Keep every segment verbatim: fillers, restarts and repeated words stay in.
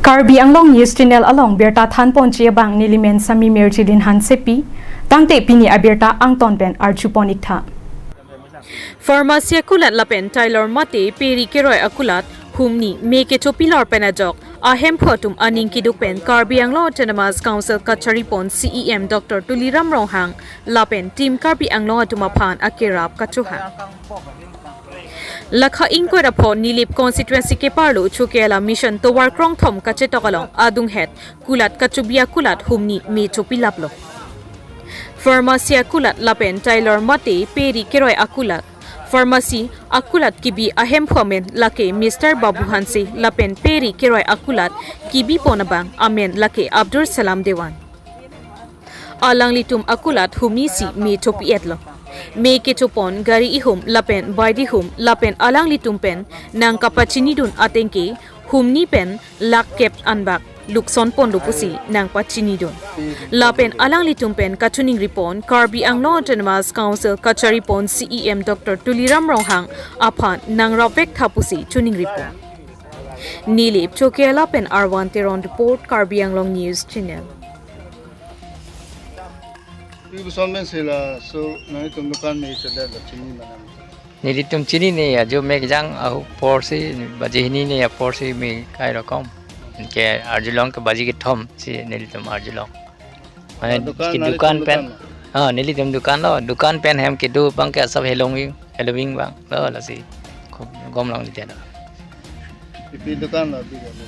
Karbi Anglong News Channel along birta thanponji abang nelimen Sami Mirjilin Hansepi, tangte pini abirta angton pen arjupon iktha. Pharmacy akulat lapen tailor mate peri keroi akulat humni me kechopi lor pen ajok ahemphu atum aning kiduk pen Karbi Anglong Autonomous Council kacharipon C E M Doctor Tuliram Ronghang lapen Team Karbi Anglong atum aphan akerap kachohang. Lakha ingkoi ra pho Nilip constituency keparlo Chokela Mission tovar krongthom kachetok along adunghet kulat kachobi akulat humni me chopi laplo. Pharmacy akulat lapen tailor mate peri keroi akulat, pharmacy akulat kibi ahemphu amen lake Mister Babu Hanse lapen peri keroi akulat kibipon abang amen lake Abdul Salam Dewan. Alanglitum akulat humni si me chopi-etlo. Me kechopon gari ihum lapen bike ihum lapen alanglitum pen nangkapachinidun atengke humni pen lakh kep anbak lukson ponlo pusi nangpachinidun. Lapen alanglitum pen kachiningripon Karbi Anglong Autonomous Council kacharipon C E M Doctor Tuliram Ronghang aphan nangrapvektha pusi chiningripon. Nilip Chokela pen Arwan Teron report, Karbi Anglong News Channel. Ibu son men sila so nangtum dukan me chodet la chini manam. Nelitum chinine ajo me kejang ahut porsi baji hini ne porsi me kai rokom. Ke arjulong ke baji kethom si nelitum arjulong. Mane dukan, ke nelitum dukan pen. Dukan. Ah, nelitum dukan lo, dukan pen hem kedo abang ke asap helong wing, helong wing abang. Lo lasi. Kom, kom long di tena. Ipi dukan lo, ipi dukan.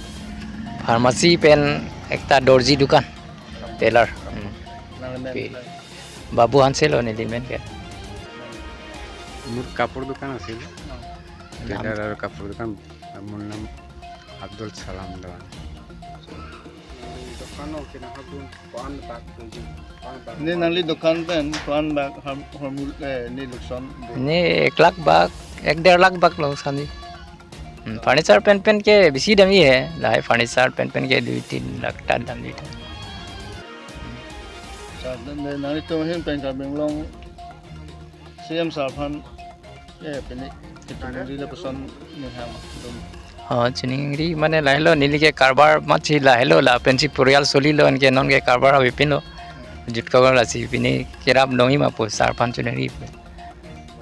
Pharmacy pen ekta dorji dukan. Tailor. Hmm. Nang men. Pi. Babu Hanse lo nelimen ke. Mur kapur dukan asil. Hmm. Tailor aru kapur dukan. Mur nam Abdul Salam Dewan. Dukan lo kena habun kuan bak tujuh. Kuan bak. Ne nangli dukan pen kuan bak ham, hamul, eh, ne lukson de. Ne ek lakh bak, ek der lakh bak lukson di. Hmm, furniture pen pen ke bisi dam he. Lahai furniture pen pen ke dui tin lakh ta dam di. Sa, ne, ne, nangtum ahin pen Karbi Anglong C M sir aphan, eh, pini, kita nangri le koson ne ham dum. Oh, chiningri mane lahelo neli ke karbar machi lahelo lapen si purial solilo anke non ke karbar avepinlo. Jutko lasi pini kerap dongji ma pu sir aphan chiningri pu.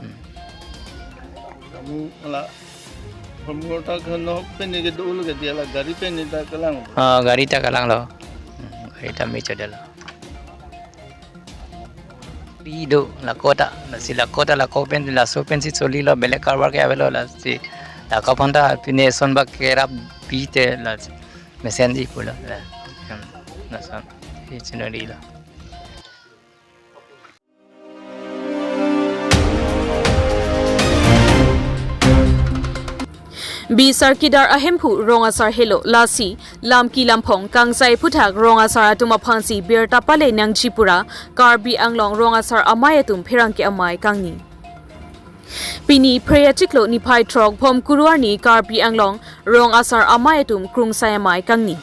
Hmm. Kamu ala, kamu ta kano pini ke dulu ke dia la gari pini ta kalang. Ah, gari ta kalanglo. Hmm, gari ta me chodetlo. Pi do la kota, lasi la kota la ko pen, laso pen si solilo, belek karbar ke avelo, lasi la ko aphan ta pini eson bak kerap pite lasi mesenji pulo la. Hmm, lason. Hi chiningri lo. Bisar kidar ahemphu rong asar helo, lasi lam ki lamphong kangsai aphuthak rong asar atum aphansi birta pale nangji pura Karbi Anglong rong asar amei atum pherangke amei kangni. Pini Phre achiklo niphai throk Bhomkuru arni Karbi Anglong rong asar amei atum krungsai amei kangni.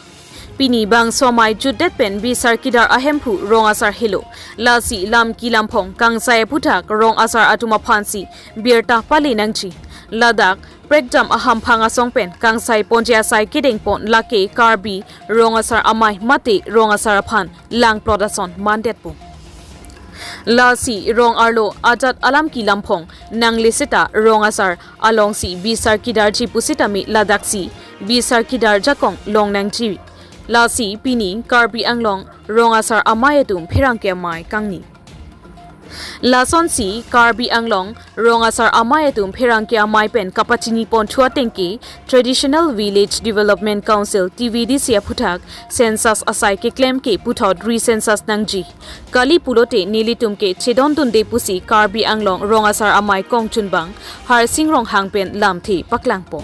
Pini bangso amei jutdet pen bisar kidar ahemphu rong asar helo. Lasi lam ki lamphong kangsai aphuthak rong asar atum aphansi birta pale nangji. Ladak prekjam ahamphang asong pen kangsai ponji asai kedengpon lake Karbi rong asar amei mate rong asar aphan langplot ason mandetpo. Lasi rong arlo ajat alam ki lamphong nangle seta rong asar alongsi bisar kidarji pusitame ladaksi bisar kidar jakong long nangji. Lasi pini Karbi Anglong rong asar amei atum pherangke amei kangni. Lasonsi Karbi Anglong rong asar amei atum pherangke amei pen kapachini ponthu atengke Traditional Village Development Council, T V D C aphuthak census asai keklem ke puthot re-census nangji. Kali pulote nelitum ke chedondunde pusi Karbi Anglong rong asar amei kongchunbang Harsing Ronghang pen lamthe paklangpo.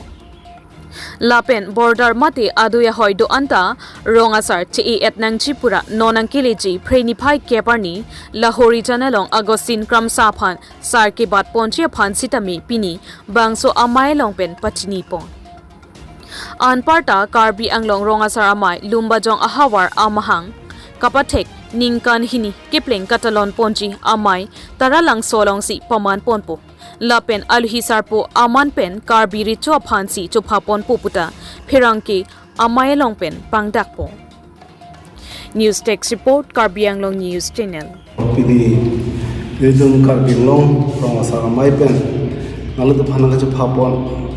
Lapen border mate adui ahoi do-an ta rong asar che-e-et nangji pura non nangkeleji Phre niphai kep arni Lahorijan along Augustine Kramsa aphan sar kebat ponji aphan sitame pini bangso amei along pen pachini pon. Anparta Karbi Anglong rong asar amei Lumbajong ahavar amahang kapathek ningkan hini kepleng katalon ponji amei Taralangso alongsi paman ponpo. Lapen alohi sarpo aman pen Karbi Recho aphansi chopha ponpo puta pherangke amei along pen pangdakpo. News Desk Report, Karbi Anglong News Channel. Pini nelitum Karbi Anglong Rong Asar Amei pen nangtum aphan nangkachepha pon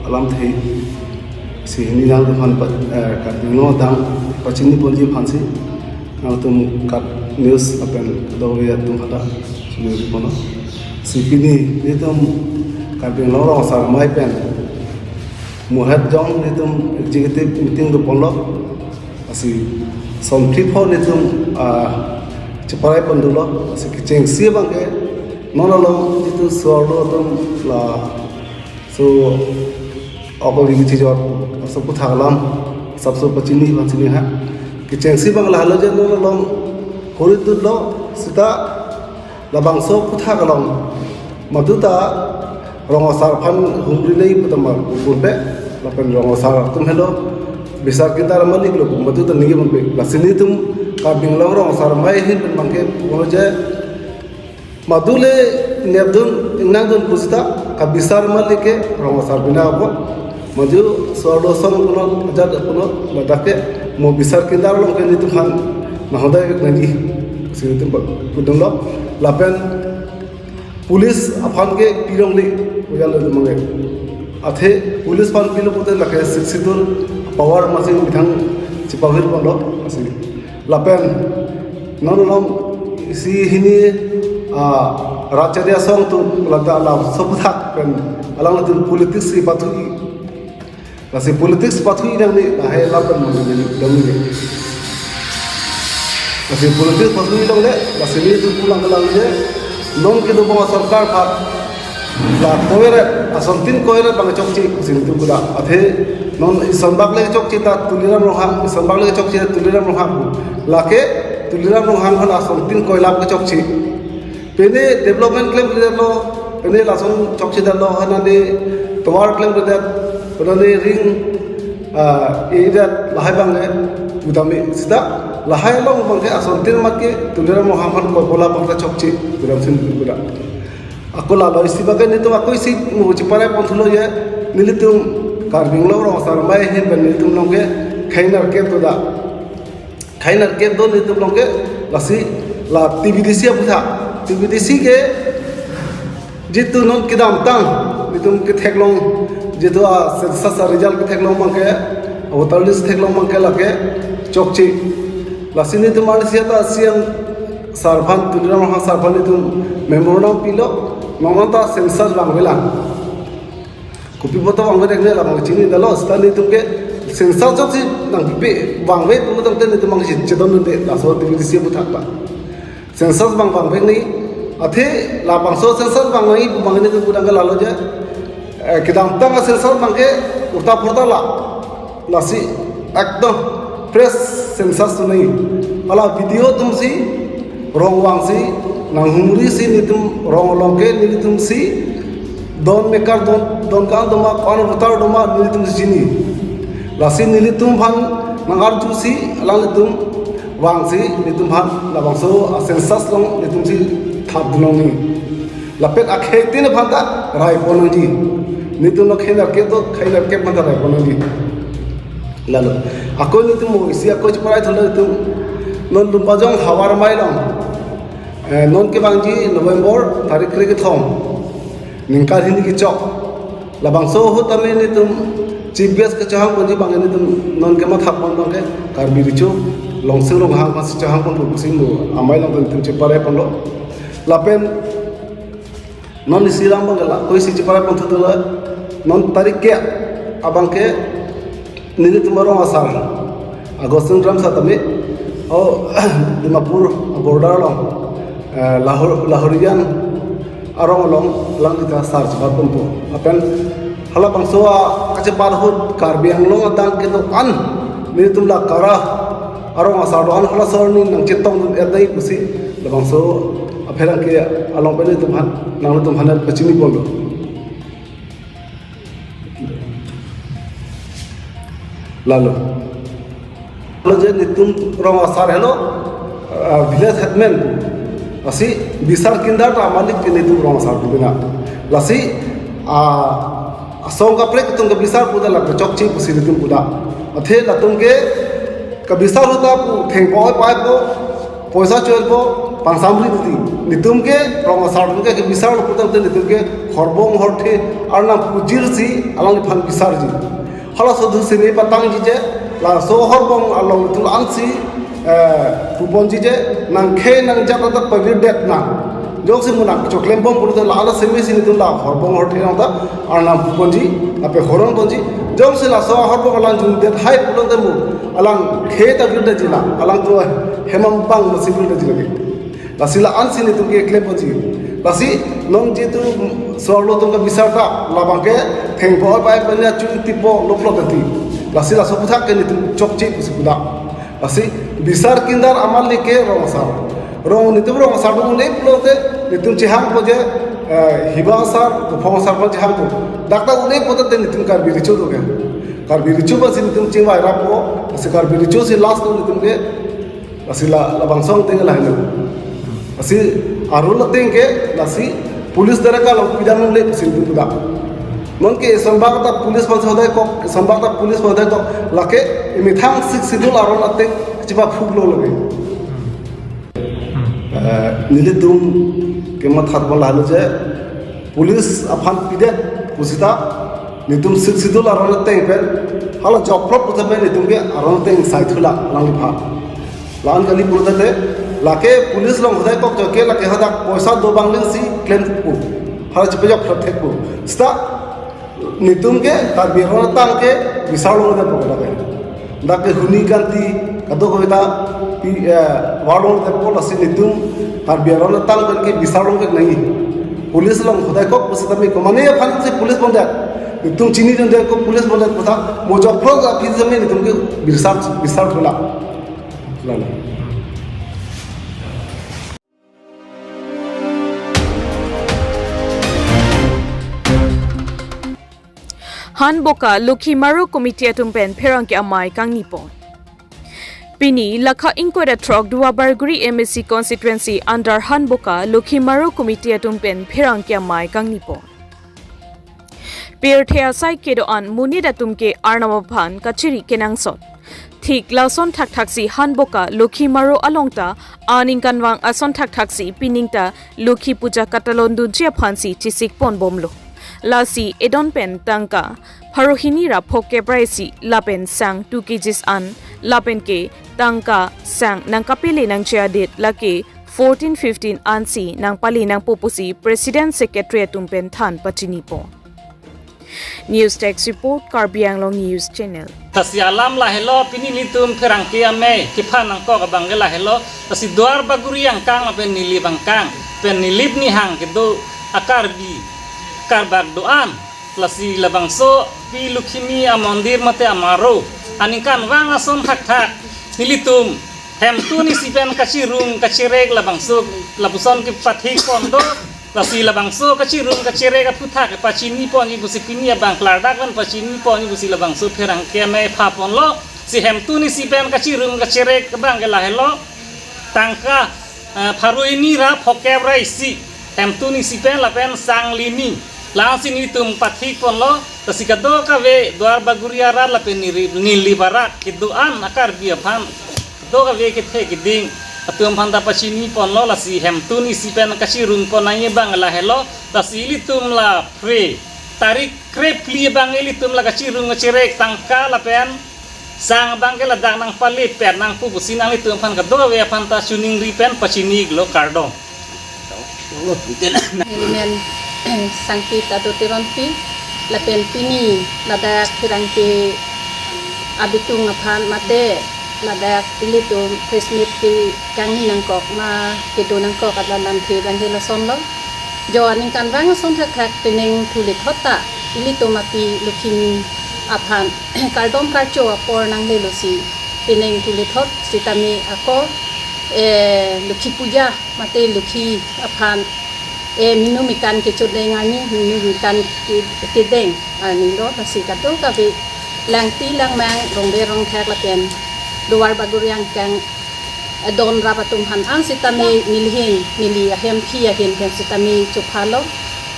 alamthe si hini nangtum aphan pa-, eh, Karbi Anglong adang pachini ponji aphansi nangtum Kar-, news lapen kadokave atum hadak sumil pono. Si pini nelitum Karbi Anglong Rong Asar Amei pen muhat jong nelitum executive meeting do ponlo. Lasi somthri pho nelitum, ah, cheparai pon dolo. Lasi kechengsi abangke non along nelitum so-arlo atum laso ako ri chijor, laso aputhak alam asapso pachini aphansi neli ha. Kechengsi abang lahelo je non along huri tutlo seta labangso aputhak along madu ta rong asar aphan humri nai pu ta ma purpe lapen rong asar atum helo bisar kidar malik lo pu madu ta ningje purpe. Lasi nelitum Karbi Anglong Rong Asar Amei ahin pen abangke pulo je madu le nepdun ingnangdun pu seta kabisar malik ke rong asar bina abo. Madu so-arlo ason punon, ajat punon, ladak ke mo bisar kidar along ke nelitum aphan nanghodai vek nangji si nelitum pudunlo. Lapen police aphan ke pilongle, ojal le mangke. Athe police aphan pilo pute lake Sixth Schedule power masi methang chepavir ponlo, masi. Lapen non along isi hini, ah, Rat Chari Asong atum lata laso aputhak pen alanglitum politics si pathu-i. Lasi politics pathu-i nangne lahai lapen mangni dong ni. Lasi politics pathu-i longle, lasi nelitum pulang kelang je, non kedobom asorkar aphan la koiret, asontin koiret abang chokche pusi nelitum puda. Athe non isonbak le chokche ta Tuliram Ronghang, isonbak le chokche ta Tuliram Ronghang. Lake Tuliram Ronghang aphan asontin koilap ke chokche. Pine development klemkledetlo, pine lason chokchedetlo, hanane tovar klemkledet, hanane ring, ah, idet lahai abang le utami seta lahai along abangke asontin mat ke Tuliram Ronghang aphan koipola abang ta chokche, Tuliram sin puda. Ako lalo isi abangke nelitum ako isi mo cheparai ponthulo je, nelitum Karbi Anglong Rong Asar Amei ahin pen nelitum along ke khei nerkep do da. Khei nerkep do nelitum along ke lasi la T V D C aputhak. T V D C ke jitu non kedamtang nelitum ketheklong jitu a census a result ketheklong abangke, a voter list theklong abangke lake chokche. Lasi nelitum arnisi ta C M sir aphan, Tuliram Ronghang sir aphan nelitum memorandum pilo, non anta census vangvelang. Kopi poto vangve dekne labang chinidetlo, seta nelitum ke census chokche nangpipe vangve pu tangte nelitum abang chedondunde laso T V D C aputhak ta. Census abang vangve nangji, athe labangso census vang nangji pu abang nelitum pudang ke lalo je, eh, kedamtang a census abangke ulta pulta la. Lasi ekdom fresh census sunai. Hala B D O atumsi, rong vangsi, nanghumrisi nelitum rong along ke nelitumsi, don mekar don, don kan doma, ko-an voter doma nelitumsi chini. Lasi nelitum aphan nangarjusi, alanglitum vangsi, nelitum aphan labangso a census along nelitumsi thapdun longle. Lapen akhei tin aphan ta rai pon nangji. Nelitum lo khei nerkep do, khei nerkep aphan ta rai pon nangji. Lalo. Ako nelitum mo isi ako cheparai thulo nelitum. Non Lumbajong Havar Amei along. Eh, non kevangji November tarik kre kethom. Ningkan hini kechok. Labangso ahut tame nelitum chief guest kechohang ponji abang nelitum non kematha pon abangke Karbi Recho Longsing Ronghang aphansi chohang ponpo pusi mo amei along nelitum cheparai ponlo. Lapen non isi lam abangke la, ako isi cheparai ponthulo, non tarik ke abangke nelitum arong asar, Augustine Ramsa tame, o, Dimapur border along, eh, Lahor, Lahorijan arong along alanglita sar chepat ponpo. Lapen halabangso a kachepat ahut Karbi Anglong adang kedo-an nelitum la KARA arong asar do-an halaso arni nangchetongdun-et nangji pusi labangso apherangke along pen nelitum aphan, nanglitum aphan pachini ponlo. Lalo. Lalo je nelitum rong asar helo, ah, village headman. Lasi bisar kidar ta malik ke nelitum rong asar pu bina. Lasi, ah, asong kaprek atum ke bisar puda la kechokche pusi nelitum puda. Athe latum ke kabisar ahut ta pu thengpo oi paipo, poisa cho-enpo, pangsamri titi. Netum ke rong asar atum ke kabisar lo pu tangte netum ke horbong horthe arnam pujirsi alangliphan bisarji. Halaso dusini patangji je, laso horbong along netum ansi, eh, puponji je, nangkhei nangjat ta pavirdet nang. Jongsi munak choklem bom pulote la ala semesi netum la horbong horthe nang ta arnam puponji, lapen horon ponji. Jongsi laso horbong alang jungdet hai pulote mu alangkhei ta virdetji la, alangtum hem ampang masi virdetji lake. Lasi la ansi netum ke klem ponji. Lasi non jitu so-arlo atum kabisar ta labang ke thengpo oi pai pen ya chu tipo loplo tati. Lasi laso aputhak ke netum chokche pusi pu dak. Lasi bisar kindar amat le ke rong asar. Rong netum rong asar atum un-e pulote netum chehangpo je, eh, Hiba asar, Kuphong asar aphan chehangpo. Dak ta un-e pulote netum Karbi Recho do ke. Karbi Recho aphansi netum chingvai rappo. Lasi Karbi Recho si last lo netum ke. Lasi la, labangso ateng ke lahelo. Lasi aron ateng ke, lasi police dara kalong pidam le pusi netum pu dak. Non ke eson bak ta police aphan si hodai kok, eson bak ta police aphan hodai kok, lake emethang Sixth Schedule aron ateng chepaphuklo lake. Eh, nelitum kematha pon lahelo je, police aphan pidet pusita, netum Sixth Schedule aron ateng pen, hala jokprop pusita pen netum ke aron ateng sai thula alangliphan. La-an kali pulote, lake police along hodai kok jo ke lake hadak poisa do bang lengsi klempo. Hala chepajokprop thekpo. Seta netum ke Karbi aron ateng ke bisar longlepo lake. Dak ke huni kanti kadokave ta pi, eh, var longlepo, lasi netum Karbi aron ateng pen ke bisar longke nangji. Police along hodai kok pusitame komatne aphansi police bondet. Netum chinidunde ko police bondet puta mo jokprop aphi tame netum ke bisar, bisar thula. Lalo. Hanboka Lokhi Maro Committee atum pen pherangke amei kangni pon. Pini lakha ingkoi ra throk Duarbagori M A C constituency under Hanboka Lokhi Maro Committee atum pen pherangke amei kangni pon. Pirthe asai kedo-an monit atum ke arnam aphan kachiri kenangsot. Thik lason thakthaksi Hanboka Lokhi Maro along ta aningkanvang ason thakthaksi pining ta Lokhi Puja katalon dunji aphansi chesik pon bomlo. Lasi edon pen tangka pharo hini ra phokep ra isi lapen sang two K Gs an lapen ke tangka sang nangkapele nangchedet lake fourteen fifteen ansi nangpale nangpo pusi President Secretary atum pen than pachini pon. News Desk Report, Karbi Anglong News Channel. Lasi alam lahelo, pini nelitum pherangke amei kephan nangkok abang ke lahelo. Lasi Duarbagori angkang lapen Nilip angkang pen Nilip Nihang kedo a-Karbi karbak do-an. Lasi labangso Pi Lokhimi amondir mate amaro aningkanvang ason thakthak nelitum hemtun isi pen kachirung kachirek labangso lapuson kepathik pon do. Lasi labangso kachirung kachirek aphuthak pachini ponji pusi pini abang klardak pen pachini ponji pusi labangso pherangke amei pha ponlo. Si hemtun isi pen kachirung kachirek abang ke lahelo. Tangka, eh, pharo hini ra phokep ra isi, hemtun isi pen lapen sang lini. La-ansi nelitum pathik ponlo, lasi kadokave Duarbagori arat lapen Nilip, Nilip arat kedo-an a-Karbi aphan, kadokave kethe keding atum aphan ta pachini ponlo, lasi hemtun isi pen kachirung pon nangji abang lahelo. Lasi ilitum la phre tarik krephli abang ilitum la kachirung kachirek tangka lapen sang abang ke ladak nangpale pet nangpu pusi nanglitum aphan kadokave aphan ta choningri pen pachini iklo, kardom. Nelimen Sangpi Tado Teronpi lapen pini ladak pherangke abitung aphan mate ladak ilitum press meet kekangni nangkok ma kedo nangkok alam lamthe abang ke lasonlo. Jo aningkanvang ason thakthak penang thule thot ta ilitum api Lokhimi aphan kardom karcho apor nanglelo si penang thule thot sitame ako, eh, Lokhi Puja mate Lokhi aphan, eh, minu mikan kechodeng arni minu mikan ke-, kedeng arni lo, lasi kadokave langti langmang rongbe rongthek lapen Duarbagori angkang, eh, don rap atum aphan an sitame nelihin, neli ahemphi ahin pen sitame chophalo.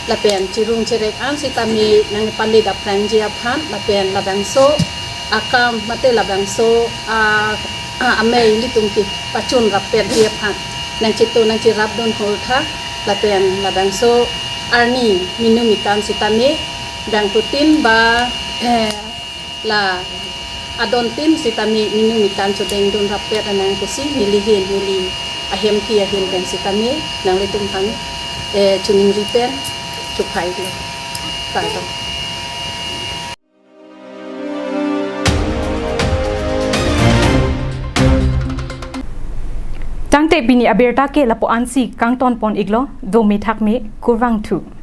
Lapen chirung chirek an sitame nangpale daphrangji aphan lapen labangso akam mate labangso a, a, amei ilitum kepachun rappet ji aphan nangcheto nangcherapdun hurthak lapen labangso arni minu mikan sitame bangphutin ba, eh, la adontin sitame minu mikan chodengdun rappet anang pusi nelihin neli ahempi ahin pen sitame nanglitum aphan, eh, choningri pen chuphailo. Kardom. Tangte pini abirta ke lapu-ansi kangtonpon-iklo, dome thakme, kurvangthu.